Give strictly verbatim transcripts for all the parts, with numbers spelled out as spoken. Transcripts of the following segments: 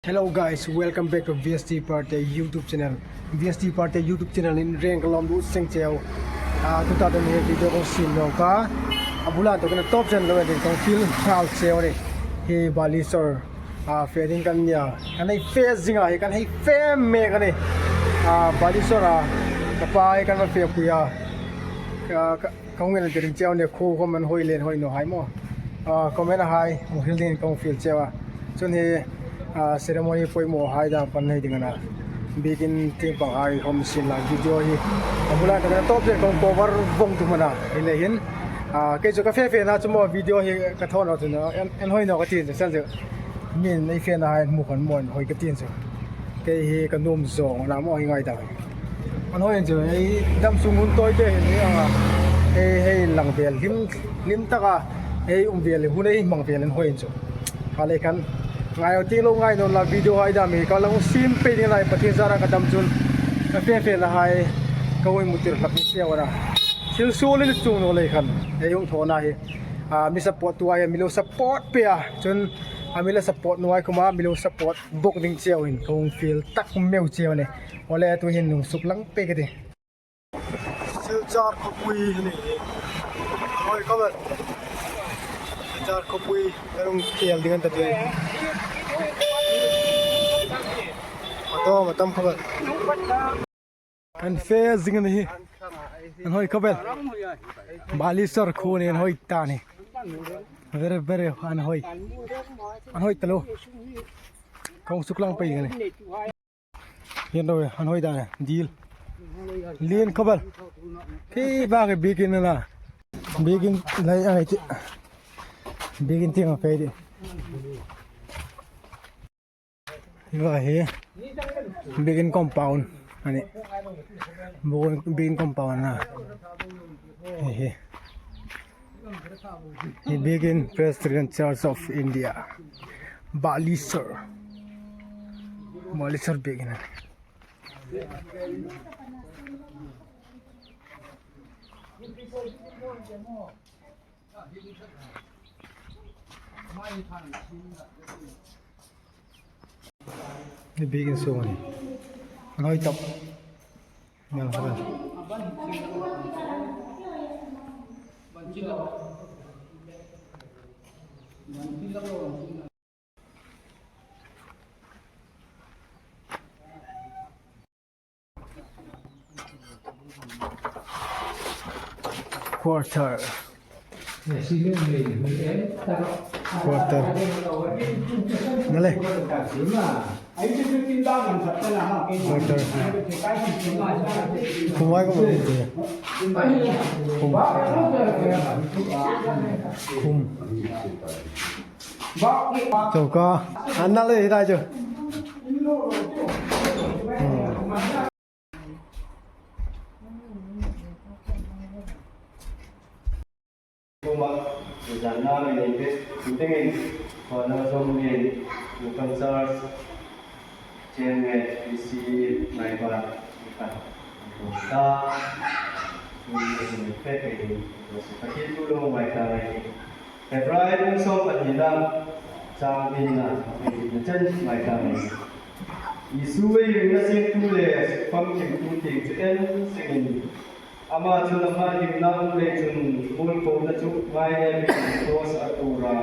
Hello guys, welcome back to V S T Party YouTube channel. V S T Party YouTube channel-in reng ka lawm lut seng cheu. Ah, tuta dam hi video kan siem nawk a. A bula to kan top chen lo ding kan field hal cheu ni. Hi Balisor. Ah, fe ding kan nia. Kan hei fe zing a hi, kan hei fe mek a nih. Ah, Balisor a. Ka pa hi kan va fe pui a. Ka, ka, Ka hung en tir cheu ni, khuo khom an hoi le inhoi naw hai maw. Ah, comment a hai, hung hril dingin ka hung fiel cheu a. Chun hi, ah, ceremony poimaw hai dam kan nei ding a na. Biekin tieng pang hai khom sin la video hi. A bula ka top chen kan cover vong tum a na. Hi le hin. Ah, kei chu ka fe fe na chu maw video hi ka thaw naw chu na. En, inhoi naw ka ti chu san chu. Min ei fe na hai hmu khan maw inhoi ka ti chu. Kei hi ka nuom zawng a na maw hi ngai ta. An hoi chu, ei dam sung hun tawi te hi ni anga. Ei, hei lang vel hlim, hlim taka, ei um vel, hun ei hmang vel an hoi chu. Ka le khan, ngai lo ti lo ngai naw la video hai dam hi, ka la hung siem pei ding lai Pathien zara ka dam chun. Ka fe fe na hai, ka hung mutir hlak ni sia wara. Thil suol in chung naw le khan, ei hung thaw na hi. Ah, mi support tu ai, mi lo support pei a. Chun, a mi la support naw ai khoma, mi lo support bawk ding cheu in, ka hung fiel tak meu cheu ni. Awle, tu hin nung suk lang pei ka ti. Silchar khawpui ni. Hoi, khawvel. Silchar khawpui, ka hung fiel ding an ta ti. A to, a tam khawvel. An fe zing a ni hi. An hoi khawvel. Balisor khuo ni an hoi ta ni. Very, very an hoi. An hoi ta lo. Ka hung suk lang pei a nih. Hian ro an hoi ta ni. Dil. Lien khawvel. Khi ba ke biekin a na. Biekin lai a ngai ti. Biekin tieng a fe ti. Hi va hi. Biekin compound a nih. Biekin, biekin compound a na. Hi hi. Hi biekin Presbyterian Church of India. Balisor. Balisor biekin a nih. Hi biekin sung a nih. An hoi tawp. Ngal hoi. Quarter. Quarter. Nale. Quarter. Khum vai ko. Khum. Khum. Chauka. An nal e, hi dai chu. Hmm. Kuma, zanna mi nei pek, tu dingin, Father John Lee, local church, Chairman, P C E, Naiba, Ikan, Dosta, Tui, Tui, Pek, Tui, Tui, Tui, Tui, Tui, Tui, Tui, Hebrai bung sawm pahnina, chang hnina, hnina chen mai ta ni. Isu ei ringna siemtu le famkimtu tieng chu en sengin. Ama chun ama hlimna um lei chun muolpona chu ngai em em cross a tuor a.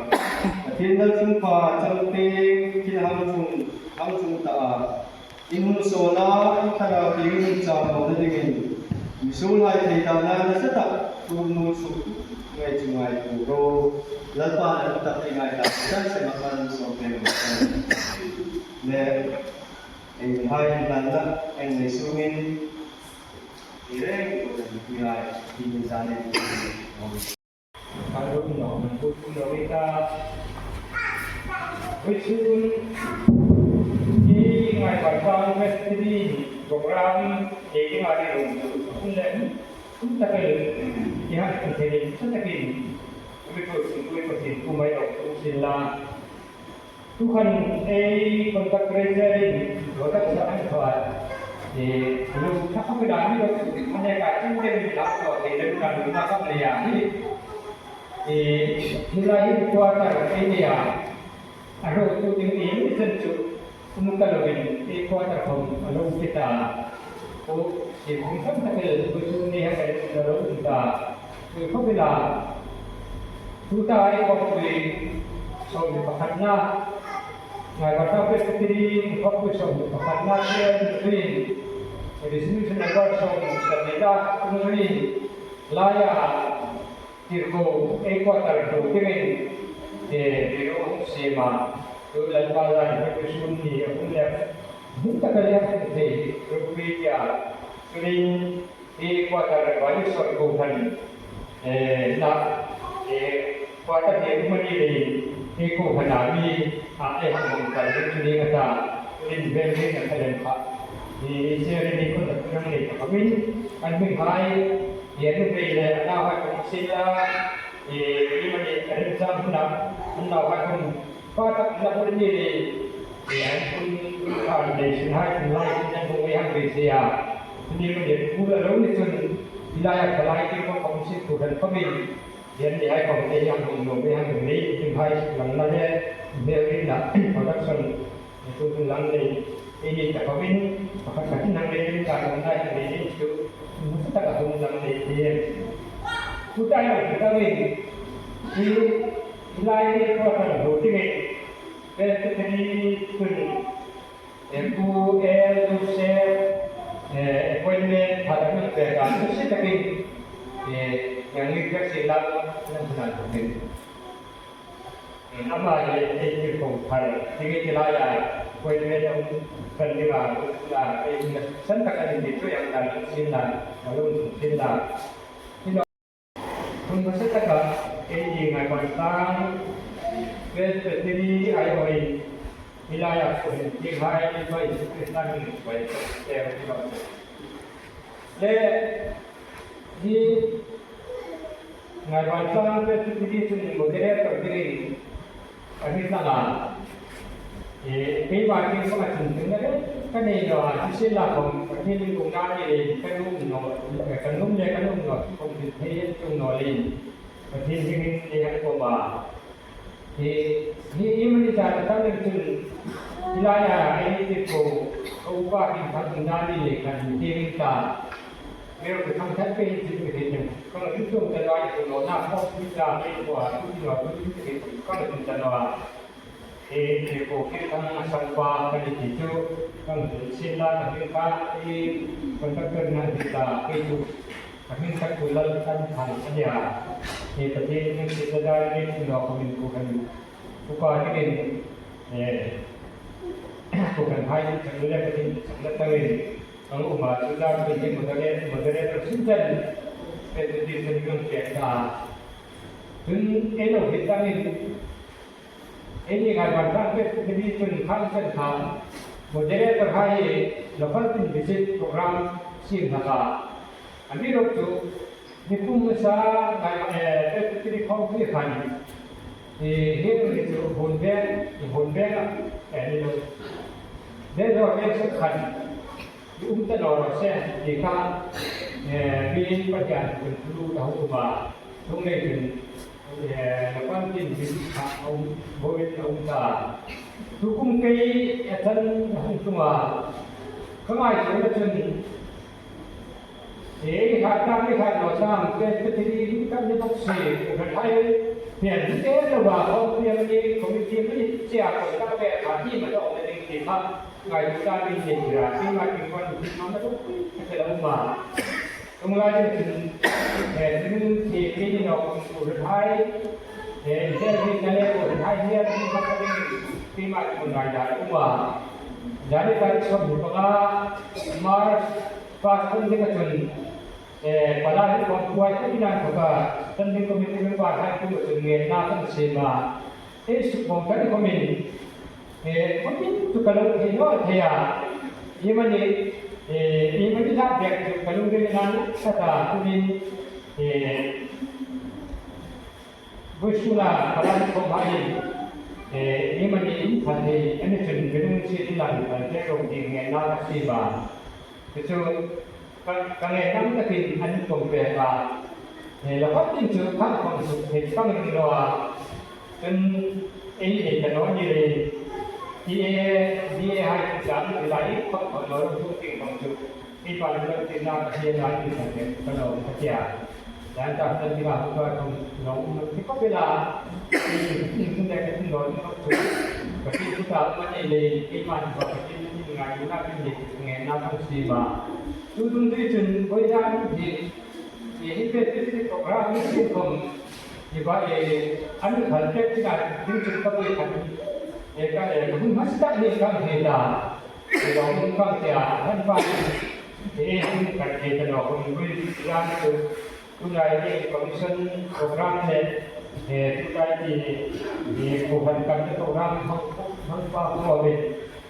Pathien lalṭhungpha chang tieng thil hang chung, hang chung ta a. In hun sawla, in thlarau tieng in cham mawna dingin, misuolhai thei dana nasa tak, tuor nuol suk ngei chu ngai tuor ro. Lalpan a tak ei ngaithlak chan sema kan sawm pek le, ei hai hlanna, ei nei sungin, ei reng tuor ngai, in zanin. Kan rum no, kan rum no ita. Kuchun i ngai pai pa festival program e ki ngai rum. Kun le, kun ta kai. Ki ha kun te le, kun ta kai. Umi ko, umi ko, umi ko mai ro, umi la. Tu khan ei contact tracer in lo tak sa an thawt. E, lo thak khawp ila mi lo tu, mane ka chin te mi la thawt, e, lo kan na khawp le ya hi. E, hi la hi quarter ei ni a. A lo tu ding ni mi chen chu. Kum ka lo in, ei quarter khom a lo fit a. Ko, si kum tam tak el, ko chu ni ha ka lo ta. Ko ko bila. Tuta ei ko pui, so pakhatna. Ngai ba ta pe tri, ko pui so pakhatna, ko pui. Resolution number so sa ni da, ko ni. Laia, tirko, ei quarter ko tirin, eh, biro sema. Tu Lalpa la ni ko sun ni, ko le. Hun ta ka le, te, ko pui ya. Turin, ei quarter ba ni so ko han. Eh, na, eh, quarter ni mani le, ei ko han a mi, a, eh, ko han ka le, turin ka ta, turin ben ben ka le ka. Ni, se re ni ko ta, turin le ka bin, an mi hai, Ian Rei le, a nau hai khom sien la, eh, ei mani, a rin chang huna, a nau hai khom, pa tak na huna ni le, eh, an kun, kun khan le, sin hai, kun lai, sin an hung ei hang rei se a. Ni mani, ku la lo ni chun, i lai a ka lai, ki khom khom sin ku ran khom in, Ian ni hai khom ei hang hung lo, ei hang rei, sin hai, lang na le, ne rin na, production, Chu chu lang nei, ei ni ta khawmin, pakhat khatin hang nei ta khawm lai hang nei chu, chu taka hung lang nei ti. Chu ta hang ta khawmin, i, i lai ni ko ta lo ti nge, Presbytery chun, eh, ku, eh, lu se, eh, appointment, pha ta nang pe ka, chu si takin, eh, yang ni ka si lang, lang lang khawmin. Ama le, ei tirko phar, ti nge ti laia, koi le lo, kan ni ra, la, ei na, san tak an ni chu yang dan, sin dan, a lo, sin dan. Ti lo, hun ma sa taka, ei ni ngai ban tang, Presbytery ai oi, ti laia, ko hin, ti hai, ti bai, ti san, ti bai, ti lo. Le, hi, ngai ban tang Presbytery chun moderator dingin a hrilh a. E, keima kin ko a chun tin le, ka nei naw a, ti si la khom, ka tin ko na ni le, ka nuom naw, ka nuom le, ka nuom naw, khom tin thei an tum naw le. Ka tin dingin ni han ko ma. Hi, hi, hi mani ta ta tam chun, hi laia, ei tirko, ko upa kin thang na ni le kan ti ring ta. Mero ke thang that pe ti pe ti. Ka la ring tung ta lai ko lo na ko ti ta pe ko a, ko ti lo ko ti pe ko ka la tung ta lo a. Ei tirko ke thang na sang pa ka ni ti chu, kan ti sin la ka ring ka, ei contractor na ti ta, pe chu. Ka hming kha Pu Lalthanphal a nia. Hi Pathien hming sitna dingin lo khawmin ko kan. Upa dingin, eh, ko kan hai chang le Pathien chang le tangin. Ang uma chu dar chu hi moderator, moderator sin chen. Pe tu ti sen kan pe ta. Tun ei lo hi tangin. Ei ni ngai ban tang Presbytery chun council khan moderator hai local tin visit program siem hlak a. Amiruokchu, ni pum sa ngai, eh, Presbytery khawm hi khan, eh, hi ni chu hun ve, hun ve a, eh, ni lo. Ve lo ve sa khan. I um ta naw raw se, ti kha, eh, mi Pathian kun thulu ta hung um a, thung nei chun, eh, la pan tin mi kha a um, bo in a um ta. Tu kum kei a chan a hung tung a, ka ngai chun a chun, eh, kha ta mi kha naw sam, ke, ke ti ni ka ni bok si, ka thai, pian te lo ba, ko pian ni, committee ni, chia ko ta pe, kha ni ma dong ni ti kha. Ngai tu ta min ni ra, ti ma ti kon, ma ma tu, ka la ma. Tung lai ni, eh, min ti ki ni no, ku hai, eh, ni ni ka le ku hai ni, ti ma ti kon ngai da, ku ma. Jadi ka so bu ka, March, pas kun ni ka chun, eh, pala ni kon kuai ku ni nan ka, standing committee member hai ku chun nge na kan si ma. Ei suk bawm kan khawmin, eh, khawmin chu ka lo thei naw thei a. Iemani, eh, iemani hla bek chu ka lo rem nan ka ta tumin, eh, vawisuna ka lam khawm hai, eh, iemani in pha thei, ani chun minung si ti lan kan te ro ding nge na ka si ba. Chu chu ka, ka ngei tam takin an pawm pek a. Eh, la khawp tin chu khang khawm chu thei pang ring lo a. Chun ei nei ta naw ni le. B A, B A hai chu jam ni lai khop khop lo lo chu ting khom chu. Ei pa lo tin na ka hi lai ni ka te ka lo ka tia. Dan ta ta ti la ko ka thong lo ti ko pe la. Ni ni ni ka tin lo ni ko chu. Ka ti ku ta ma ni le, ei ma ni ko ka tin ni ngai na ka ni nge na ka si ma. Tu dun dui chun koi da ni. Ni ni pe pe ti ko ra ni si ko. Ni ba e, an khal te ti na tin chu ka pe ka ni. E ka e, hun ma sta ni ka he da. Lo hung kang tia, han pa, e hung kan ke ta lo hung rui ran tu, tunai ni commission program le, e tunai ni, ni ko han kan te program hung, hung pa ko ve.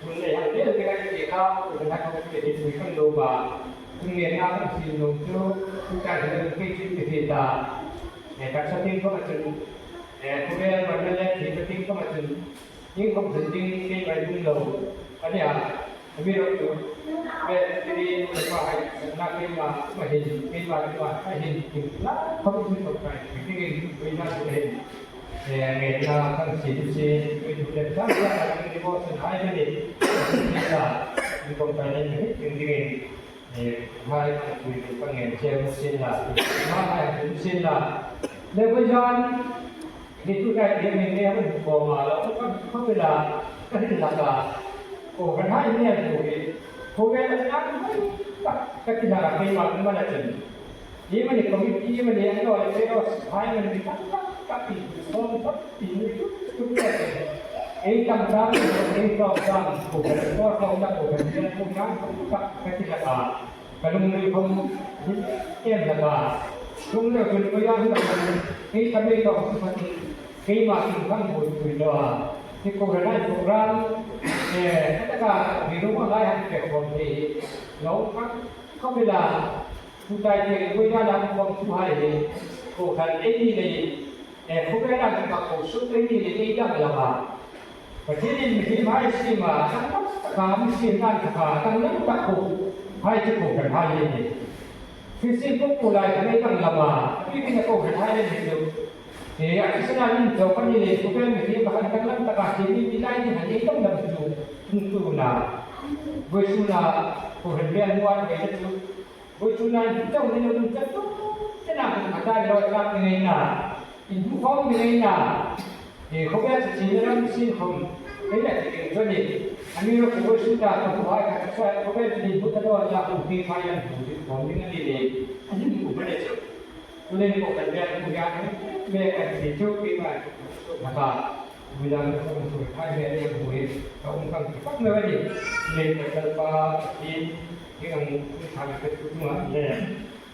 Tun le han le ke kan ke ka, ko han ko ke ni kan lo ba. Tun nge na kan si lo tu, tunai ni ke ke ke ta. E ka sa tin ko ma chun, e ko ve ma le ke tin ko ma chun. Ning khom thun ding keima tum lo. A nia, a mi ro tu. Pe ti ni pa hai, na keima, ma hin, keima, keima, a hin, hin. Na, khom thun khom kai. Ti ni, pe na tu hin. E, nge na kan si, si, pe tu le ta, ta, ta, ni bo sun hai ni. Ni ta, ni khom kai ni, ni, ni, ni. E, hai, tu, tu, kan ngen che mu sin la. Ma hai, tu sin la. Le bo jan, Ni tu kai tiang ni nge a hung ko ma lo, ka, ka pi la, ka hin la ka. Ko kan hai ni a tu hi. Ko ve la na tu mai, ka, ka ti la ka keima tu ma la chen. Ni ma ni committee ma ni an lo le lo, hai ma ni ka, ka, ka pi, ko ka pi ni tu, tu ka. Ei tam tam, ei tam tam, ko kan ko ko na ko kan ko na ka, ka ti la ka. Ka lungril khom hin em hlak a. Lungril khom ko yang hlak a. Kei ka mei tawk chu kha chu. Keima chu khang bui bui lo a. Ni ko ra nai program. E, ka ta ka, mi ru ma lai han pe khom ni. Lo ka, ka mi la. Chu tai te ko ya la khom chu hai ni. Ko khan ei ni nei. E, ko ka la ka ko su ei ni nei ei dam la ma. Pathienin mihriem hai siem a, danglam taka mi siem dan taka, danglam tak ko hai chu ko kan hai ni. Christian ko ko lai kan ei danglam a, pi pi na ko kan hai ni chu. E, a Christian in to kan ni le, ko kan mihriem kan danglam taka siem ni lai ni han ei danglam chu. Tung tu na. Voi su na, ko kan bel muat ve chu. Voi chu nan chu chau ni lo nun chau chu. Te na hung ka tai lo chak ni ngai na. In bu khom ni ngai na. E, khawvel chu chin ram sin khom. Ei la ti keng chu ni. Ani ro ko voi chu ta ko bu hai ka sa khawvel chu ni bu ta lo la ko pi phai an bu ti khom ni ngai ni. Ani bu ma le chu. Tuhin ko kan bel bu ya ni. Me kan ti chu pi ma. Ma ka. Midang ko hung thai ve le hung hi, ka um kang ki pak me wani. Le ka kal pa ki, ki ang thang ka tu ma le.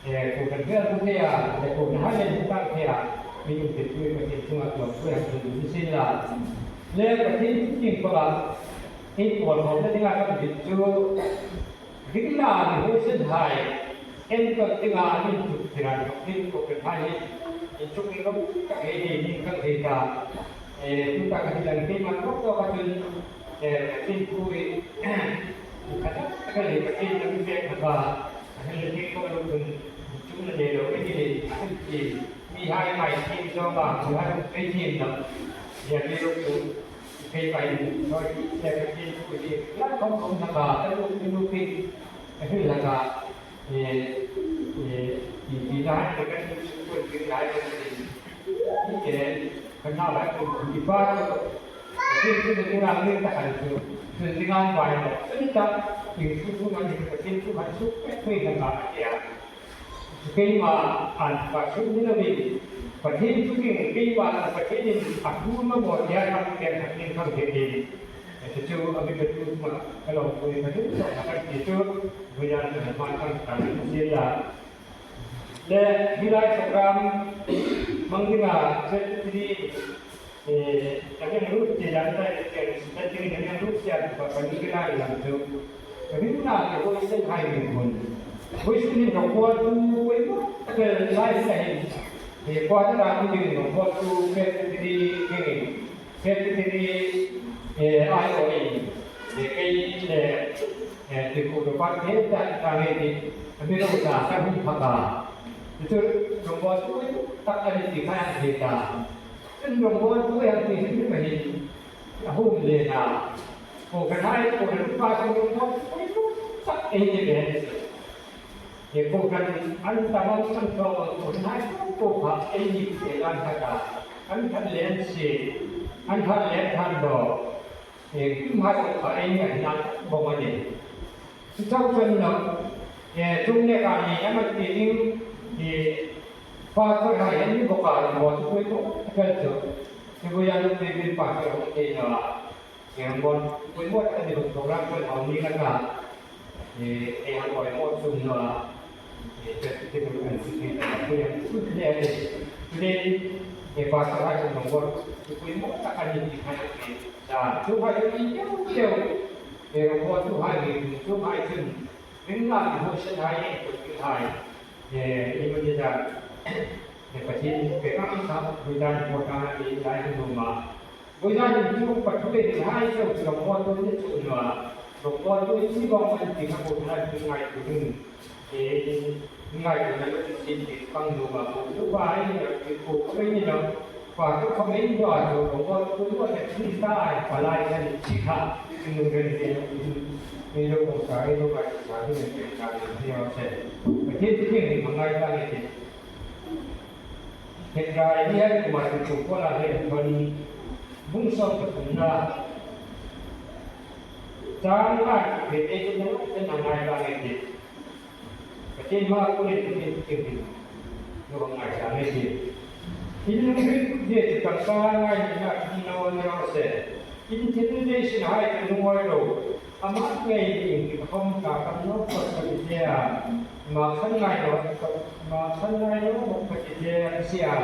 E, ko kan bel ko te a, le ko na le ko ta te a. Mi um te tu ma te tu ma ko ko ya tu ni sin la. Le ka tin tin ko la. Ei ko ko le ni ka ka tu. Ringna mi huoisen hai, enkawl dinga an inchuk tir a, ring ko pe hai, inchuk ni lo tak hei ni, ni kal hei ta. E, tu tak hi lang hei man bok to ka chun, e, tin pui, ka tak ka le ka tin lang pe ka ba, hei le ko lo kun, chung na le lo ni ni, ni, mi hai mai tin zo ma, mi hai pe tin lo. Ya ni lo kun, Kei kai ni, noi, le ka tin ku ni, la khom khom na ka, ka lu, ka lu ki, ka hin la ka, e, e, i, i la, ka kan ku ku ki la ka ni. Ni ke, ka na la ku, i pa ku, ka tin ku ni la ni ta kan ku, ku ni ngan bai lo. Ni ta, i ku ku ma ni ka tin ku ma su, ka ku na ka ya. Keima an pa su ni lo ni. Pathien thu ding keima Pathienin a thu ma mo tia kan ken Pathien kan ke ni. Chu chu a mi ka tu ma ka lo ko ka tu so ka ti chu. Voidan ka ma kan kan ni la. Le hi lai program hmang dinga secretary, eh, ka hmang ruot che dan ta ke secretary ka hmang ruot che an pa pa ni ke lai lam chu. Ka hming na ke voice hai min hun. Voice min no ko tu ko ko ta ke lai sa hin. Eh, ko ta ra min no ko tu ke secretary ke ni. Secretary, eh, ai o ni. Eh, ke ni le, eh, te ko to pa ke ta ta ke ni. Ka mi ro ta ka hming pa ka. Chu ro ko tu ta ka ni ti ka ya ke ta. Chun rawngbawl tu ang ti hin ka hin a hum le na. Kohranhai, kohran pa, kohran pa, kohran pa, ei ni ve. He kohran an tam an tam to, kohranhai, kohran pa, ei ni ve dan ka ta. An kan len si, an kan len kan do. He kum hai pa, ei ni an na bong a ni. Chu chau chun na, he chung ne ka ni, a man ti ding, he pastor hai, ei ni bok a, mo chu koi ko, kal chu. He bo ya lu ti ding pastor ho te na. Eng bon, pui mo ta ni ko program ko hau ni la ka. E, e hang ko mo sum no a. E, te te ko kan si ni ta ko ya su ne te. Today, e pa ta ha ko mo. Pui mo ta ka ni ti ha ni. Ta, tu ha ni ni. E, mo tu ha ni, tu ha ni. Ring la ni ho shen ha ye, ko ti ha ye. E, i mo ni ta. E, pa ti, ke ka ang sa, ko ta ni ko ta ni, ta ni mo ma. Voizan hin chu pathum le ni hai chau chu rawngbawl tu ni chu naw. Rawngbawl tu ni bawk an ti kha ko na ti ngai tu ni. E, ngai tu na lo ti sin ti pang lo ma ko tu ba ai ni lo ti ko ko ni lo. Pa tu ko ni lo a chu rawngbawl tu lo te ti ta ai pa lai ka ni chi kha. Ni lo ni ni lo ko sa ni lo ka sa ni ni ka ni ni o se. Ka ti ti ni ma ngai ta ni ti. Hebrai ni hai kuma tu ko la he kon bung sawm pathumna. Chang lai he te tu na ngai ta ni ti. Ka tin ma ko ni ti ti ti. Lo ngai ta ni ti. In lung ri je ti ka sa ngai ni na ti na wa ni ra se. In thil nei sin hai ka nung oi lo. Ama ngei ding ti khom ka kam no ko ka ti te a. Ma khan ngai lo, ma khan ngai lo ko ka ti te a si a.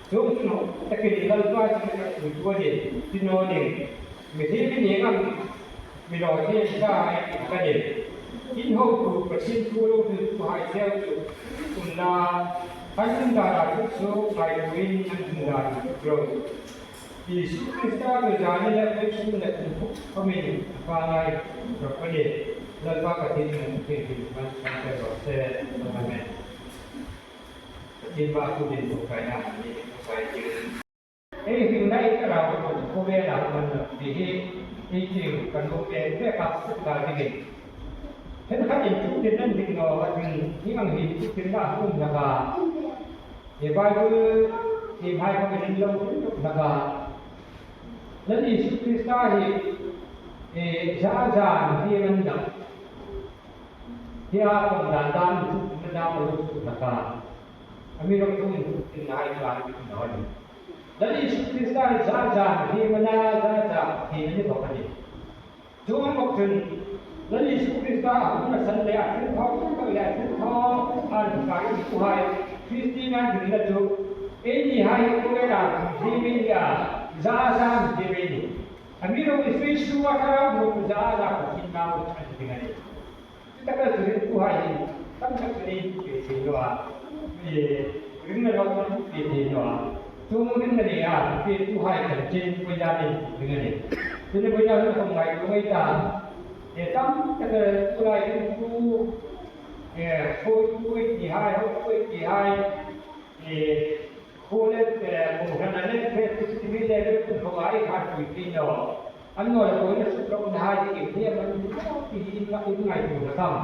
Chung chung ho takin Lalpa chu ka tu tu a ni. Ti naw ni. Mi thi mi ni ngam. Mi lo thi sa ai ka ni. In ho tu ka tin tu lo tu tu hai theu tu. Kun la. Kan dara tu su ngai tu in kan dara tu lo. Isu Krista tu zani le Isu le tu khomin pangai ro pani. Lalpa ka tin mu ke tin man kan te ro se. Amen. Ka tin ba ku din tu kai na ni tu kai tin. Ei hring dai ka ra ko ve la man na ti hi. Ei tin kan ko ke ve ka su ka ti ke. Hen ka tin tu din nan din no wa tin ni ang hi tu tin la hum na ka. Hi Bible hi hai ko min lo hlak a. Lal Isu Krista hi, e, za za ni ti man da. Hi a kon dan dan tu na da lo hlak a. Amiruokchu in tu tin hai ka ni no ni. Lal Isu Krista hi za za ni ti man da, za za ni ni ko ka ni. Chuong bawk chun, Lal Isu Krista a hung nasan le a thilthaw, a thilthaw an kai tu hai, Kristien ding la chu, eini hai ko ve la, hi mi ni a, za za mi ti ve ni. Amiruokchu Isu a thara mu za za ko tin na u an ti ngai. Taka chu ring tu hai, tam tak chu ni, ke ti lo a. Ring na lo tu ke ti lo a. Chung ring na ni a, ke tu hai kan chin ko ya ni ring ni. Chu ni ko ya ni ko ngai ko ngai ta. E tam tak tu lai ring tu. E ko tu ti hai, ko ti hai. E ko le, e ko kan le ke tu ti mi le ko ai kha tu ti lo. An naw le ko na su lo na hai ti ni man ti hi ngai tu na kam.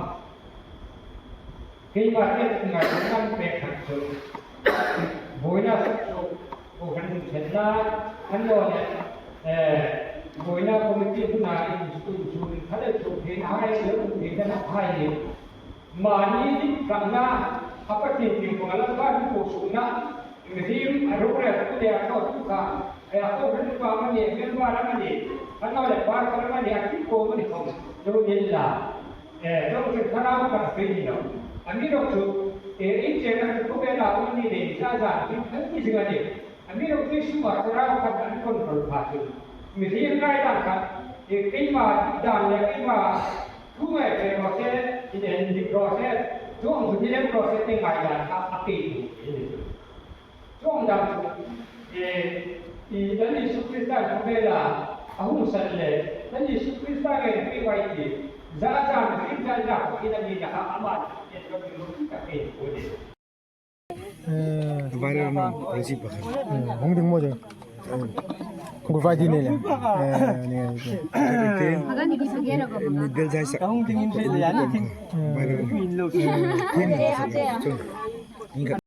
Keima te ngai kan pek khat chu. Buoina sak chu, ko kan chen la, an lo le, eh, buoina committee huna in chu chu in khat chu phen hai, lo phen dan hai ni. Mani ni kan na, a pa tin tin ko la ba ko su na, mi dim a ro re ku le a ko tu ka, eh, a ko ri pa ma ni, men ma ra ma ni, an lo le pa ka ma ni, a ki ko ma ni ko, lo ni la. Eh, chuong chu thlarau kan pe ni lo. Amiruokchu, eh, in che na ko be la ko ni le, za za, ni kan ni zing a ni. Amiruokchu Isu a thlarau kan an kon kol pha chu. Mi ri ngai dan kha, eh, keima dan le keima thu ngai pe ro se, in en dik ro se, chuong chu ni le ro se te ngai dan kha, a pe ni. Chuong dam chu, eh, i Lal Isu Krista khawvela a hung san le, Lal Isu Krista nge pi wai ti, za za mi za za, i na mi na ha ama, e lo mi ka ke ko de. Eh, viral no, principal. Eh, hung ding mo je. Khungkui vai di nei le. Eh, nei le. Bel zai sa. Ka hung ding in bel ya ni. Bai bel. Tin.